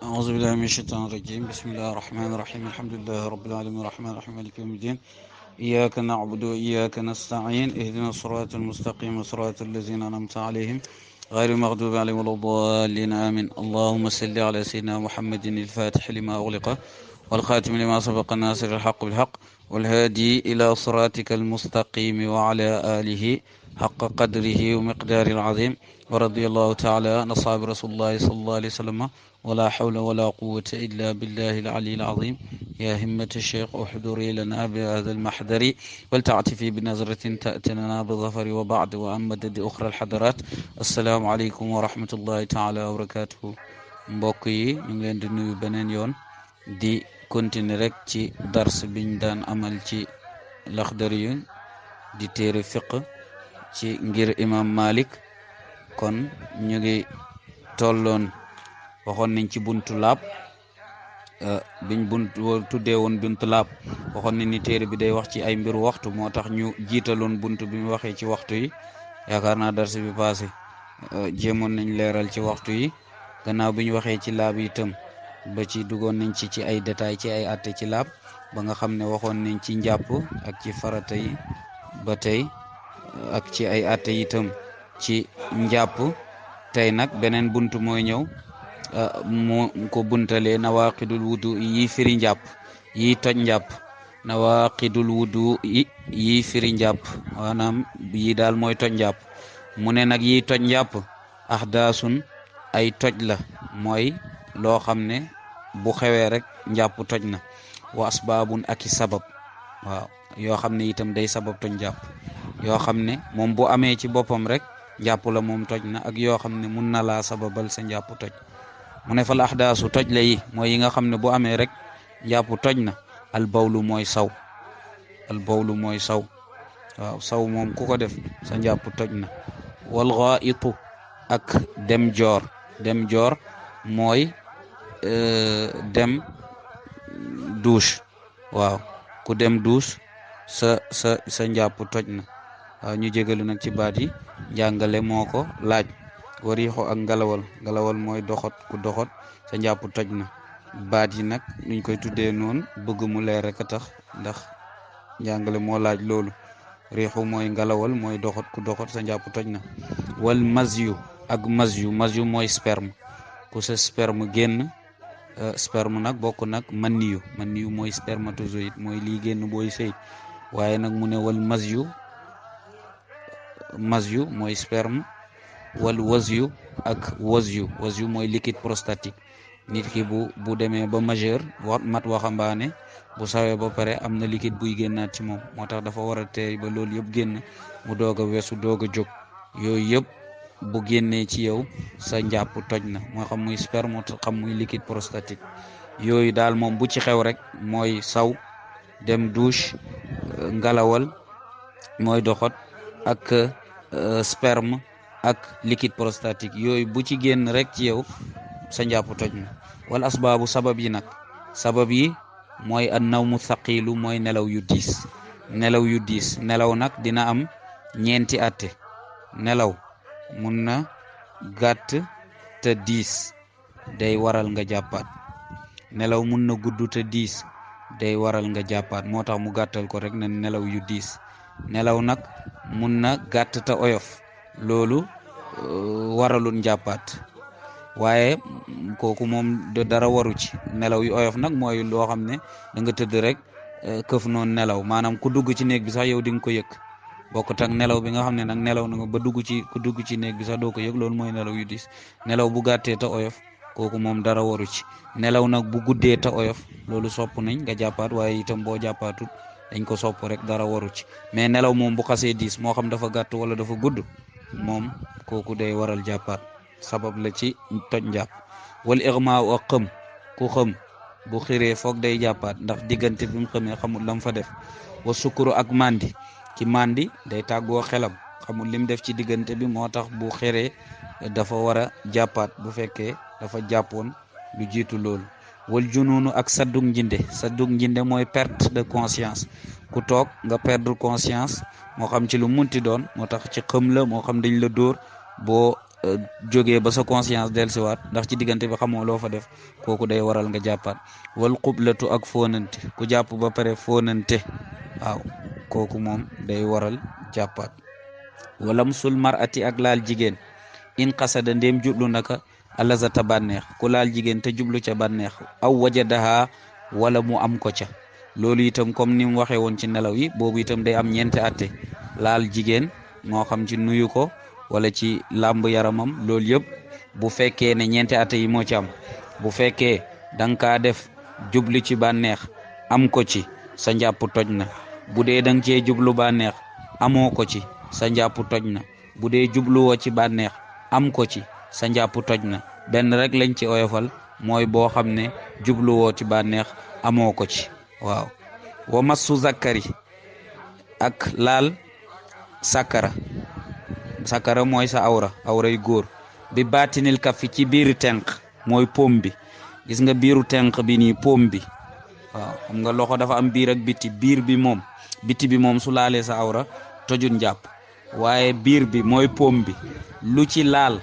أعوذ بالله من الشيطان الرجيم. بسم الله الرحمن الرحيم. الحمد لله رب العالمين الرحمن الرحيم مالك يوم الدين. إياك نعبد وإياك نستعين. اهدنا الصراط المستقيم صراط الذين أنعمت عليهم غير المغضوب عليهم ولا الضالين آمين. اللهم صل على سيدنا محمد الفاتح لما أغلق والخاتم لما سبق الناصر الحق بالحق والهادي إلى صراطك المستقيم وعلى آله حق قدره ومقداره العظيم. ورضي الله تعالى عن أصحاب رسول الله صلى الله عليه وسلم ولا حول ولا قوة إلا بالله العلي العظيم. يا همة الشيخ احضري لنا بهذا المحضر ولتعطفي بنظرة تأتي لنا بالظفر وبعد وعن مدد أخرى الحضرات. السلام عليكم ورحمة الله تعالى وبركاته. mbokk yi ñu ngi leen di nuyu beneen yoon di continuer rek ci dars biñ daan amal ci Laxdari yu di téere fiq ci ngir imam Malik. kon ñu ngi tolloon waxoon nañ ci buntu laab biñ tuddee woon buntu laab waxoon nañ ni téere bi day wax ci ay mbiru waxtu, moo tax ñu jiitaloon buntu bi mu waxee ci waxtu yi. yaakaar naa dars bi passé jéemoon nañ leeral ci waxtu yi. gannaaw bi ñu waxee ci laab itam ba ci duggoon nañ ci ay détails ci ay atte ci laab ba nga xam ne waxoon nañ ci njàpp ak ci farata yi ba tey ak ci ay atte itam ci njàpp. tey nag beneen buntu mooy ñëw moo ko buntalee nawaqidul wudu yi firi njàpp yi toj njàpp. nawaqidul wudu yi firi njàpp maanaam yi daal mooy toj njàpp. mu ne nag yi toj njàpp ahdaasun ay toj la, mooy loo xam ne bu xewee rek njàpp toj na. wa asbaabun ak i sabab, waaw yoo xam ne itam day sabab toj njàpp. yoo xam ne moom bu amee ci boppam rek njàpp la moom toj na, ak yoo xam ne mun na laa sababal sa njàpp toj. mu ne fal ahdaasu toj la yi mooy yi nga xam ne bu amee rek njàpp toj na. al bawlu mooy saw, al bawlu mooy saw, waaw saw moom ku ko def sa njàpp toj na. wal ghaitu ak dem joor, dem joor mooy dem douche, waaw ku dem douche sa njàpp toj na. waaw ñu jégalu nag ci baat yi, njàngale moo ko laaj. wariixu ak ngalawal mooy doxot, ku doxot sa njàpp toj na. baat yi nag nuñ koy tuddee noonu bëgg mu leer rek a tax, ndax njàngale moo laaj loolu. riixu mooy ngalawal mooy doxot, ku doxot sa njàpp toj na. wal mazyu ak mazyu mooy sperme, ku sa sperme génn. sperme nag bokk nag maniyu mooy spermatozoïde, mooy lii génn booy sëy. waaye nag mu ne wal mazyu mooy sperme. wal wasyu ak wasyu mooy liquide prostatique. nit ki bu demee ba majeur mat waxambaane bu sawee ba pare am na liquide buy génnaat ci moom, moo tax dafa war a teey ba loolu yëpp génn mu doog a weesu doog a jóg. yooyu yëpp bu génnee ci yow sa njàpp toj na, moo xam muy sperme xam muy liquide prostatique. yooyu daal moom bu ci xew rek mooy saw, dem douche, ngalawal mooy doxot, ak sperme ak liquide prostatique. yooyu bu ci génn rek ci yow sa njàpp toj na. wala asbaabu sabab yi nag, sabab yi mooy an nawmu thaqilu mooy nelaw yu diis. nelaw nag dina am ñeenti atte. nelaw mun na gàtt te diis, day waral nga jàppaat. nelaw mun na gudd te diis, day waral nga jàppaat, moo tax mu gàttal ko rek na nelaw yu diis. nelaw nag mun na gàtt te oyof, loolu waralul njàppaat, waaye kooku moom dara waru ci. nelaw yu oyof nag mooy loo xam ne da nga tëdd rek këf noonu nelaw, maanaam ku dugg ci néeg bi sax yow di nga ko yëg. bokkut ak nelaw bi nga xam ne nag nelaw na nga ba ku dugg ci néeg bi sax doo ko yëg, loolu mooy nelaw yu diis. nelaw bu gàttee te oyof kooku moom dara waru ci. nelaw nag bu guddee te oyof loolu sopp nañ nga jàppaat, waaye itam boo jàppaatut dañ ko sopp rek, dara waru ci. mais nelaw moom bu xasee diis moo xam dafa gàtt wala dafa gudd, moom kooku day waral jàppaat, sabab la ci toj njàpp. wal igmaaw ak xëm, ku xëm bu xiree foog day jàppaat, ndax diggante bi mu xamee xamul lam fa def. wa sukuru ak mandi, ci mandi day tàggoo xelam, xamul lim def ci diggante bi, moo tax bu xiree dafa war a jàppaat bu fekkee dafa jàppoon lu jiitu loolu. wal junuunu ak saddug njinde mooy perte de conscience, ku toog nga perdre conscience moo xam ci lu munti doon, moo tax ci xëm la moo xam dañ la dóor boo jógee ba sa conscience dellusiwaat ndax ci diggante bi xamoo loo fa def kooku day waral nga jàppaat. wal xublatu ak fóonante ku jàpp ba pare fóonante waaw kooku moom day waral jàppaat. walam sul marati ak laal jigéen in qasada ndéem jublu naka alazata bànneex ku laal jigéen te jublu ca bànneex aw wajadaha wala mu am ko ca loolu itam comme ni mu waxee woon ci nelaw yi boobu itam day am ñeenti atte laal jigéen moo xam ci nuyu ko wala ci làmb yaramam loolu yëpp bu fekkee ne ñeenti atte yi moo ci am bu fekkee da nga kaa def jublu ci bànneex am ko ci sa njàpp toj na bu dee da nga cee jublu bànneex amoo ko ci sa njàpp toj na bu dee jubluwoo ci bànneex am ko ci sa njàpp toj na benn rek lañ ci oyofal mooy boo xam ne jubluwoo ci bànneex amoo ko ci waaw. wa massu zakkari ak laal sakara sakara mooy sa awray góor bi baatinil kaffi ci biiru tenq mooy pom bi gis nga biiru tenq bi nii pom bi waaw xam nga loxo dafa am biir ak biti biir bi moom biti bi moom su laalee sa awra tojut njàpp waaye biir bi mooy pom bi lu ci laal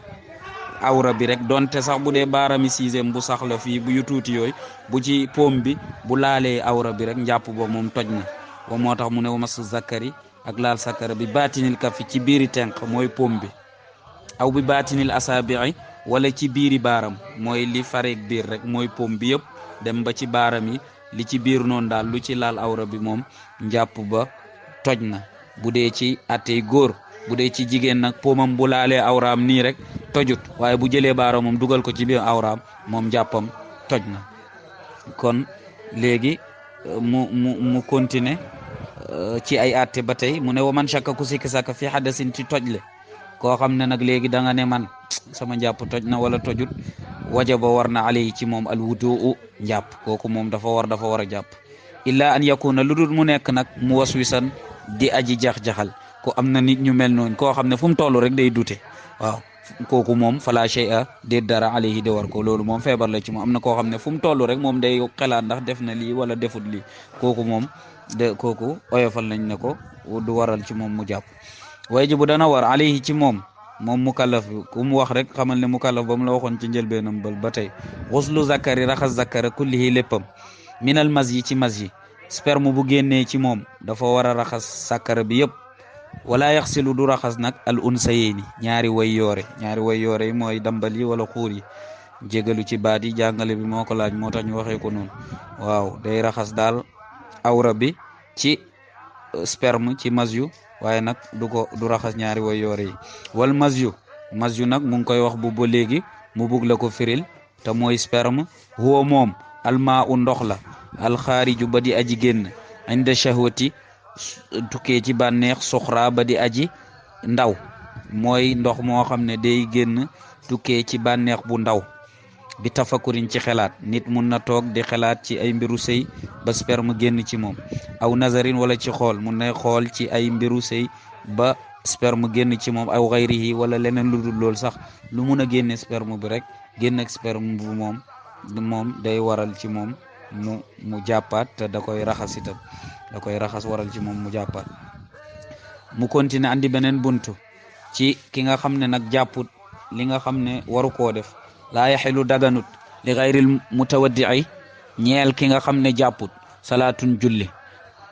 awra bi rek donte sax bu dee baarami sixième bu sax la fii bu yu tuuti yooyu bu ci pom bi bu laalee awra bi rek njàpp ba moom toj na ba moo tax mu ne wa masu zakari ak laal sakara bi baatinil kafi ci biiri tenq mooy pom bi aw bi baatinil asaabii wala ci biiri baaram mooy li fareeg biir rek mooy pom bi yëpp dem ba ci baaram yi li ci biir noonu daal lu ci laal awra bi moom njàpp ba toj na bu dee ci attey góor. bu dee ci jigéen nag pomam bu laalee awraam nii rek tojut waaye bu jëlee baaraam moom dugal ko ci biir awraam moom jàppam toj na. kon léegi mu continuer ci ay atte ba tey mu ne wa man shakka ku sikki sàkka fi hadasin ci toj le koo xam ne nag léegi da nga ne man sama njàpp toj na wala tojut wajaba war na alay ci moom al wudu njàpp kooku moom dafa war a jàpp illa an yakuna lu dul mu nekk nag mu waswisan di aji jax-jaxal ko am na nit ñu mel noonu koo xam ne fu mu toll rek day dute waaw kooku moom fala shay'a déet dara alayhi de war ko loolu moom feebar la ci moom am na koo xam ne fu mu toll rek moom day xalaat ndax def na lii wala defut lii kooku moom kooku oyofal nañ ne ko du waral ci moom mu jàpp wajibu dana war alayhi ci moom mukallaf bi ku mu wax rek xamal ne mukallaf ba mu la waxoon ci njëlbeenam ba tey xuslu zakari raxas zakara kullihi léppam minal mas yi ci mas yi sperme bu génnee ci moom dafa war a raxas sakara bi yëpp wala yaxsilu du raxas nag al unsayeni ñaari way yoore yi mooy dambal yi wala xuur yi jégalu ci baat yi jàngale bi moo ko laaj moo tax ñu waxee ko noonu waaw day raxas daal awra bi ci sperme ci masyu waaye nag du raxas ñaari way yoore yi wal masyu nag mu ngi koy wax bu ba léegi mu bugg la ko firil te mooy sperme huwa moom almaa u ndox la alxaariju ba di aji génn inda shahwati tukkee ci bànneex soxra ba di aji ndaw mooy ndox moo xam ne day génn tukkee ci bànneex bu ndaw bi tafakurin ci xelaat nit mun na toog di xelaat ci ay mbiru sëy ba sperme génn ci moom aw nazarin wala ci xool mun na xool ci ay mbiru sëy ba sperme génn ci moom aw xayrihi wala leneen lu dul lool sax lu mun a génne sperme bi rek génn ak sperme bu moom day waral ci moom mu jàppaat te da koy raxas itam waral ci moom mu jàppaat mu continuer andi beneen buntu ci ki nga xam ne nag jàpput li nga xam ne waru koo def laa yaxilu daganut li xayril mutawaddi'i ñeel ki nga xam ne jàpput salaatun julli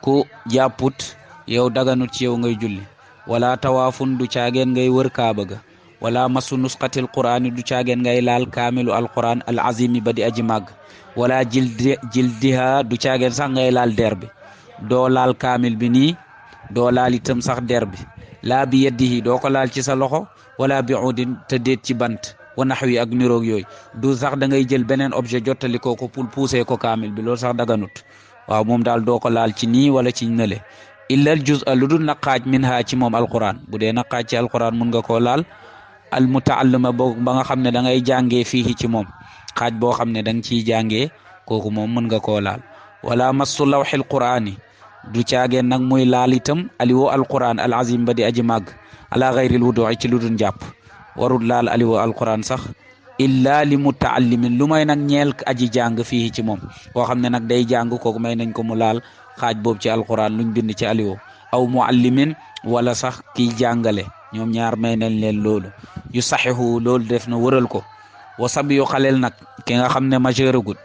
ku jàpput yow daganut ci yow ngay julli wala tawaafun du caageen ngay wër kaaba ga wala masu nusqatil qur'ani du caageen ngay laal kaamilu alquran al azimi ba di aji màgg wala jildiha du caageen sax ngay laal der bi doo laal kaamil bi nii doo laal itam sax der bi laa bi yeddihi doo ko laal ci sa loxo wala bi udin te déet ci bant wa naxwi ak niroog yooyu du sax da ngay jël beneen objet jottali ko pour pousser ko kaamil bi loolu sax daganut waaw moom daal doo ko laal ci nii wala ci nële illa al juz lu dul naqaaj min ha ci moom alquran bu dee naqaaj ci alquran mun nga koo laal al mutaallima ba nga xam ne da ngay jàngee fii ci moom xaaj boo xam ne da nga ciy jàngee kooku moom mën nga koo laal wala massu lawxil qur'ani du caageen nag muy laal itam aliwo alquran al azim ba di aji màgg ala gayril wudu'i ci lu dul jàpp warul laal aliwo alquran sax illa li mutaallimin lu may nag ñeel aji jàng fii ci moom koo xam ne nag day jàng kooku may nañ ko mu laal xaaj boobu ci alquran luñ bind ci aliwo aw muallimin wala sax kiy jàngale ñoom ñaar may nañ leen loolu yu saxihu loolu def na wëral ko wa sab yu xaleel nag ki nga xam ne majeur agut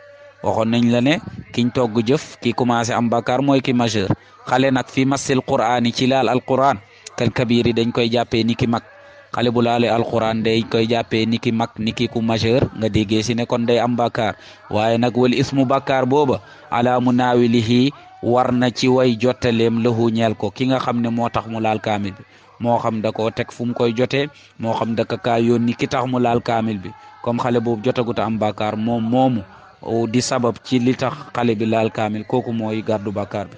waxoon nañ la ne kiñ togg jëf ki commencé am bakkaar mooy ki majeur xale nag fi massil qur'aan yi ci laal alquran kal kabir yi dañ koy jàppee ni ki mag xale bu laale alquran day koy jàppee ni ki mag ni ki ku majeur nga déggee si ne kon day am bakkaar waaye nag wal ismu bakkaar booba ala munaawilihi war na ci way jottaleem lahu ñeel ko ki nga xam ne moo tax mu laal kaamil bi moo xam da koo teg fu mu koy jotee moo xam da ka kaa yónni ki tax mu laal kaamil bi comme xale boobu jotagut am bakkaar moom moomu di sabab ci li tax xale bi laal kaamil kooku mooy gàddu bakkaar bi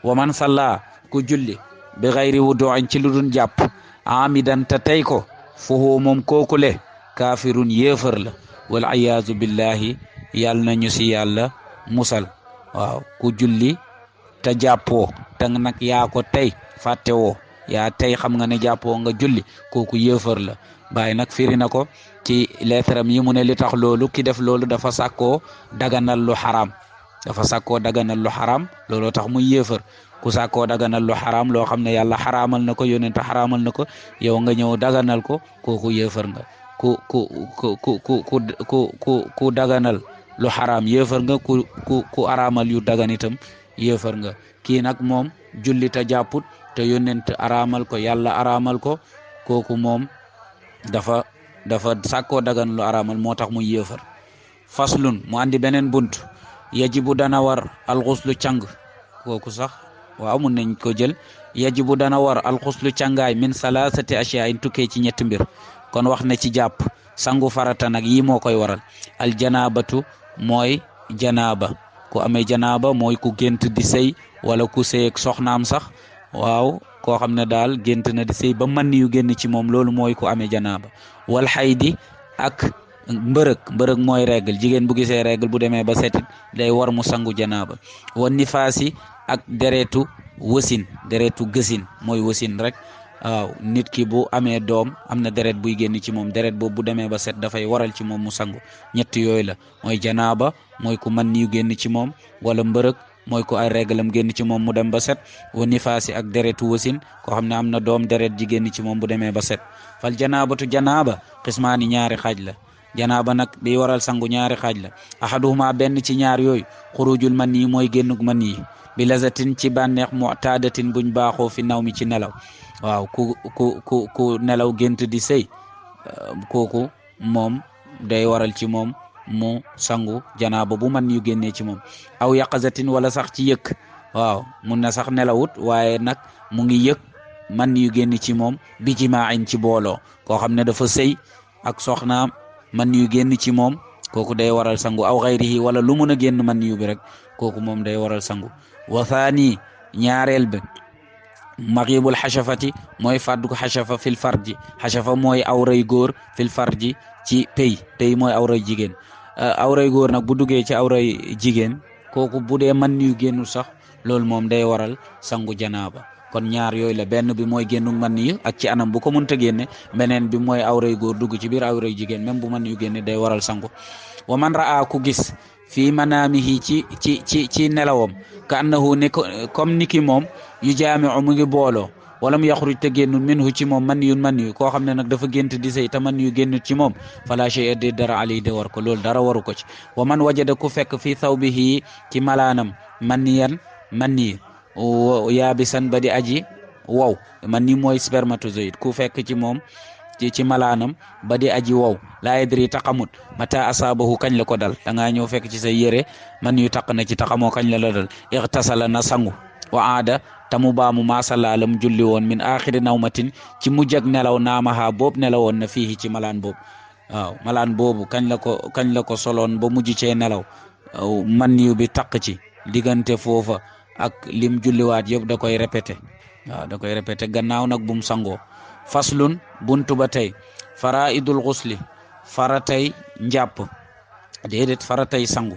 wa man salla ku julli bi xayri wudu'in ci lu dun jàpp amidan te tey ko foofu moom kooku le kaafirun yéefar la wal iyaazu billahi yàlla na ñu si yàlla musal waaw ku julli te jàppoo te nag yaa ko tey fàtte woo yaa tey xam nga ne jàppoo nga julli kooku yéefar la Baay nag firi na ko ci leetaram yi mu ne li tax loolu ki def loolu dafa sàkkoo daganal lu xaraam dafa sàkkoo daganal lu xaraam looloo tax muy yéefar ku sàkkoo daganal lu xaraam loo xam ne yàlla xaraamal na ko yonent xaraamal na ko yow nga ñëw daganal ko kooku yéefar nga ku daganal lu xaraam yéefar nga ku araamal yu dagan itam yéefar nga kii nag moom julli ta jàpput te yonent araamal ko yàlla araamal ko kooku moom dafa sàkkoo dagan lu araamal moo tax muy yéefar faslun mu andi beneen bunt yajibu dana war alxuslu càng kooku sax waaw mun nañ ko jël yajibu dana war alxuslu càngaay min salaasati ashyaa'in tukkee ci ñetti mbir kon wax na ci jàpp sangu farata nag yi moo koy waral al janaabatu mooy janaaba ku amee janaaba mooy ku gént di sëy wala ku sëy ak soxnaam sax waaw koo xam ne daal gént na di sëy ba man yu génn ci moom loolu mooy ku amee janaaba wal xaydi ak mbërëg mooy règle jigéen bu gisee règle bu demee ba setit day war mu sangu janaaba wan nifaasi ak deretu gësin mooy wasin rek waaw nit ki bu amee doom am na deret buy génn ci moom deret boobu bu demee ba set dafay waral ci moom mu sangu ñett yooyu la mooy janaaba mooy ku man yu génn ci moom wala mbërëg mooy ko ay réglam génn ci moom mu dem ba set wa nifaasi ak deretu wasin koo xam ne am na doom deret ji génn ci moom bu demee ba set fal janaabatu janaaba xismaani ñaari xaaj la janaaba nag bi waral sangu ñaari xaaj la ahaduhuma benn ci ñaar yooyu xurujul man yi mooy génnug man yi bi lazatin ci bànneex mu'tadatin buñ baaxoo fi naw mi ci nelaw waaw ku nelaw gént di sëy kooku moom day waral ci moom mu sangu janaaba bu man yu génnee ci moom aw yaqazatin wala sax ci yëkk waaw mun na sax nelawut waaye nag mu ngi yëg man yu génn ci moom bi jimaa'in ci booloo koo xam ne dafa sëy ak soxnaam man yu génn ci moom kooku day waral sangu aw xayrihi wala lu mun a génn man yu bi rek kooku moom day waral sangu wa thani ñaareel bi maxibul xashafati mooy fàddu ko xashafa fil farji xashafa mooy awray góor fil farji ci pey mooy awray jigéen awray góor nag bu duggee ci awray jigéen kooku bu dee man yu génnul sax loolu moom day waral sangu janaaba kon ñaar yooyu la benn bi mooy génnu man yu ak ci anam bu ko mënta génne beneen bi mooy awray góor dugg ci biir awray jigéen même bu man yu génne day waral sangu wa man raa ku gis fii manaamihi ci nelawam ka annahu ne comme ni ki moom yu jaamiu mu ngi booloo wala mu yaxruj te génnul minhu ci moom man yu koo xam ne nag dafa gént di sëy te man yu génnut ci moom fala shay de dara ali de war ko loolu dara waru ko ci wa man wajada ku fekk fii thawbihi ci malaanam man yi yaabisan ba di aji wow man ni mooy spermatozoïde ku fekk ci moom ci malaanam ba di aji wow laa yadri taqamut mata asaabahu kañ la ko dal da ngaa ñëw fekk ci sa yére man yu taq na ci taqamoo kañ la dal ixtasala na sangu wa aada tamu baamu masalaalam julli woon min axiri nawmatin ci mujj ak nelaw naamaha boobu nelawoon na fii ci malaan boobu waaw malaan boobu kañ la ko soloon ba mujj cee nelaw man yu bi taq ci diggante foofa ak lim julliwaat yëpp da koy répété gannaaw nag bum sangoo faslun buntu ba tey faraidul xusli faratay njàpp déedéet faratay sangu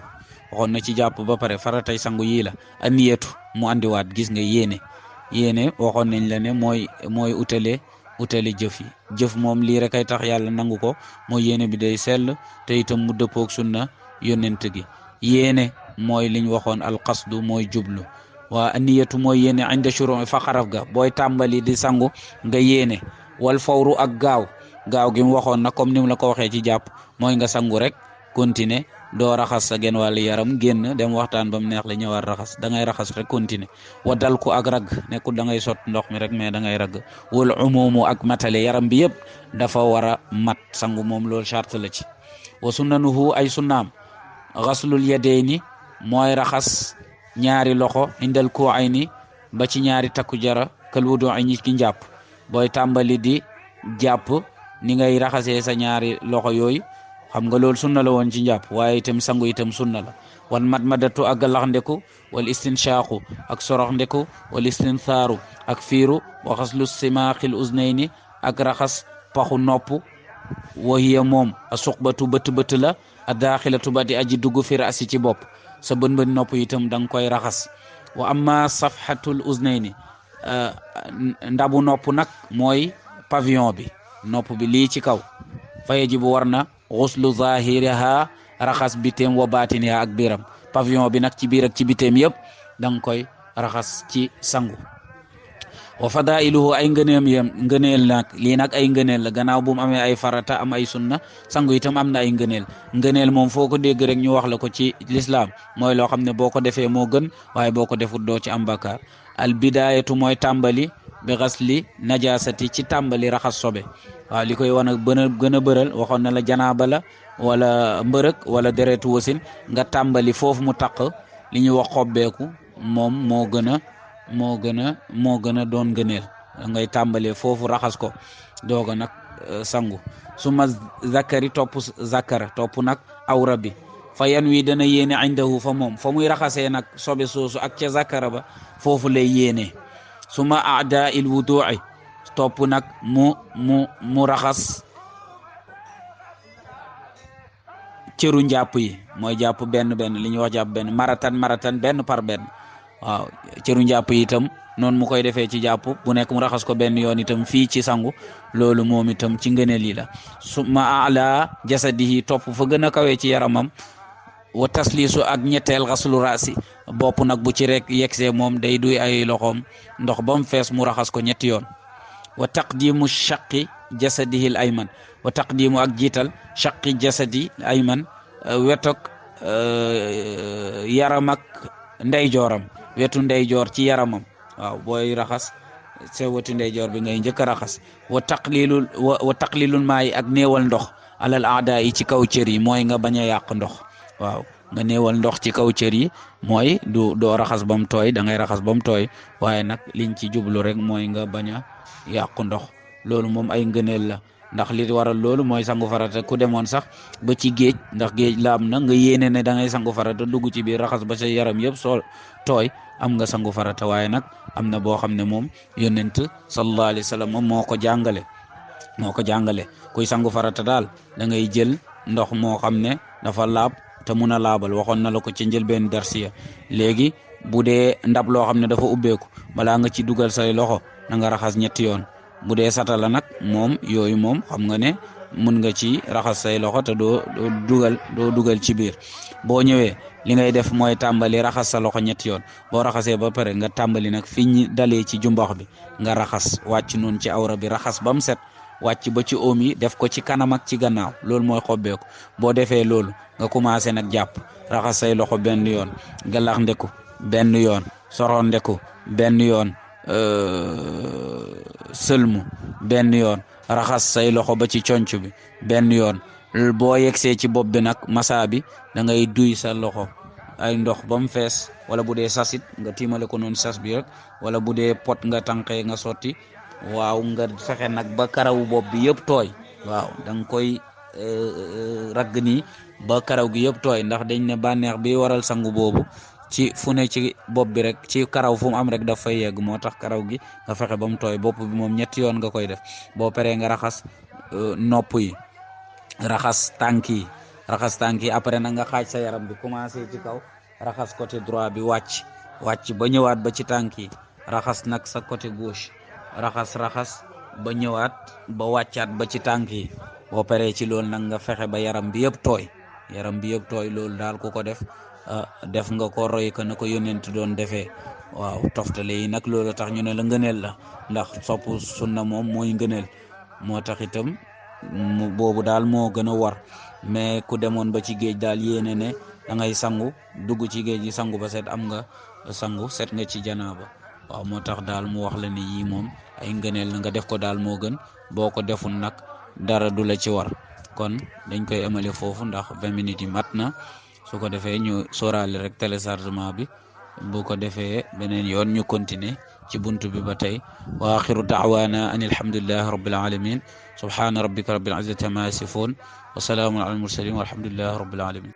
waxoon na ci jàpp ba pare faratay sangu yii la aniyatu mu andiwaat gis nga yéene waxoon nañ la ne mooy utale jëf moom lii rek ay tax yàlla nangu ko mooy yéene bi day sell te itam mu dëppoog sunna yonent gi yéene mooy liñ waxoon alqasdu mooy jublu waa aniyatu mooy yéene inda shuru fa xaraf ga booy tàmbali di sangu nga yéene wal fawru ak gaaw gi mu waxoon na comme ni mu la ko waxee ci jàpp mooy nga sangu rek continuer doo raxas sa genn wàllu yaram génn dem waxtaan ba mu neex la ñëwaat raxas da ngay raxas rek continuer wa dal ko ak ragg nekkul da ngay sot ndox mi rek mais da ngay ragg wal umumu ak matale yaram bi yëpp dafa war a mat sangu moom loolu charte la ci wa sunnanuhu ay sunnaam xaslul yadayni mooy raxas ñaari loxo indal ko ay ni ba ci ñaari takku jara kal wudu ay ñi ki njàpp booy tàmbali di jàpp ni ngay raxasee sa ñaari loxo yooyu xam nga loolu sunna la woon ci njàpp waaye itam sangu itam sunna la wan madmadatu ak galax ndeku wal istinshaqu ak sorox ndeku wal istinthaaru ak fiiru wa xaslu simaaxil uznayni ak raxas paxu nopp wa hiya moom a suqbatu bët la a daaxilatu ba di aji dugg fi raasi ci bopp sa bën nopp itam da nga koy raxas wa amma safhatul uznayni ndabu nopp nag mooy pavillon bi nopp bi lii ci kaw fa yajibu war na xuslu zahiriha raxas biteem wa batiniha ak biiram pavillon bi nag ci biir ak ci biteem yëpp da nga koy raxas ci sangu wa fadailuhu ay ngëneel nag lii nag ay ngëneel la gannaaw bu mu amee ay farata am ay sunna sangu itam am na ay ngëneel moom foo ko dégg rek ñu wax la ko ci lislaam mooy loo xam ne boo ko defee moo gën waaye boo ko defut doo ci am bakkaar al bidayatu mooy tàmbali bi xasli najasati ci tàmbali raxas sobe waaw li koy wan a gën a bëral waxoon na la janaaba la wala mbërëg wala deretu wasin nga tàmbali foofu mu taq li ñuy wax xobbeeku moom moo gën a doon ngëneel ngay tàmbalee foofu raxas ko dooga nag sangu suma zakari topp zakara topp nag awra bi fa yan wi dana yéene indahu fa moom fa muy raxasee nag sobe soosu ak ca zakara ba foofu lay yéene suma aada il wudu'i topp nag mu raxas cëru njàpp yi mooy jàpp benn li ñuy wax jàpp benn maratan benn par benn waaw cëru njàpp yi itam noonu mu koy defee ci jàpp bu nekk mu raxas ko benn yoon itam fii ci sangu loolu moom itam ci ngëneel yi la suma ala jasadihi topp fa gën a kawee ci yaramam wa taslisu ak ñetteel xaslu raasi bopp nag bu ci rek yegsee moom day duy ay loxoom ndox ba mu fees mu raxas ko ñetti yoon wa taqdimu shaqi jasadihil ayman wa taqdimu ak jiital shaqi jasadi ayman wetok yaram ak ndeyjooram wetu ndeyjoor ci yaramam waaw booy raxas sa wetu ndeyjoor bi ngay njëkk a raxas wa taqlilul maayi ak néewal ndox alal aada yi ci kaw cër yi mooy nga bañ a yàq ndox waaw nga néewal ndox ci kaw cër yi mooy doo raxas ba mu tooy da ngay raxas ba mu tooy waaye nag liñ ci jublu rek mooy nga bañ a yàqu ndox loolu moom ay ngëneel la ndax li waral loolu mooy sangu farata ku demoon sax ba ci géej ndax géej laab na nga yéene ne da ngay sangu farata dugg ci biir raxas ba sa yaram yëpp tooy am nga sangu farata waaye nag am na boo xam ne moom yonent sallallahu alayhi wa sallam moom moo ko jàngale kuy sangu farata daal da ngay jël ndox moo xam ne dafa laab te mun a laabal waxoon na la ko ci njëlbeen darsiya léegi bu dee ndab loo xam ne dafa ubbeeku balaa nga ci dugal say loxo na nga raxas ñetti yoon bu dee satala nag moom yooyu moom xam nga ne mun nga ci raxas say loxo te doo dugal ci biir boo ñëwee li ngay def mooy tàmbali raxas sa loxo ñetti yoon boo raxasee ba pare nga tàmbali nag fi ñu dalee ci jumbax bi nga raxas wàcc noonu ci awra bi raxas ba mu set wàcc ba ci oom yi def ko ci kanam ak ci gannaaw loolu mooy xobbeeku boo defee loolu nga commencé nag jàpp raxas say loxo benn yoon galax ndeku benn yoon soroon ndeku benn yoon sëlmu benn yoon raxas say loxo ba ci conc bi benn yoon boo yegsee ci bopp bi nag masa bi da ngay duy sa loxo ay ndox ba mu fees wala bu dee sasit nga tiimale ko noonu sas bi rek wala bu dee pot nga tànqee nga sotti waaw nga fexe nag ba karawu bopp bi yëpp tooy waaw da nga koy ragg nii ba karaw gi yëpp tooy ndax dañ ne bànneex bi waral sangu boobu ci fu ne ci bopp bi rek ci karaw fu mu am rek daf fay yegg moo tax karaw gi nga fexe ba mu tooy bopp bi moom ñetti yoon nga koy def boo paree nga raxas nopp yi raxas tànk yi après nag nga xaaj sa yaram bi commencé ci kaw raxas côté droit bi wàcc ba ñëwaat ba ci tànk yi raxas nag sa côté gauche raxas ba ñëwaat ba wàccaat ba ci tànk yi boo paree ci loolu nag nga fexe ba yaram bi yëpp tooy loolu daal ku ko def nga ko roy ko na ko yónnent doon defee waaw toftale yi nag loolu tax ñu ne la ngëneel la ndax sopp sunna moom mooy ngëneel moo tax itam boobu daal moo gën a war mais ku demoon ba ci géej daal yéene ne da ngay sangu dugg ci géej gi sangu ba set am nga sangu set nga ci janaaba waaw moo tax daal mu wax la ne yii moom ay ngëneel la nga def ko daal moo gën boo ko deful nag dara du la ci war kon dañ koy amale foofu ndax 20 minutes yi mat na su ko defee ñu sóoraale rek téléchargement bi bu ko defee beneen yoon ñu continuer ci buntu bi ba tey wa axiru daawaana an alhamdulillahi rabbil alamin subhana rabbika rabbil izzati amma yasifun wa salaamun ala al mursalin walhamdulillahi rabbil alamin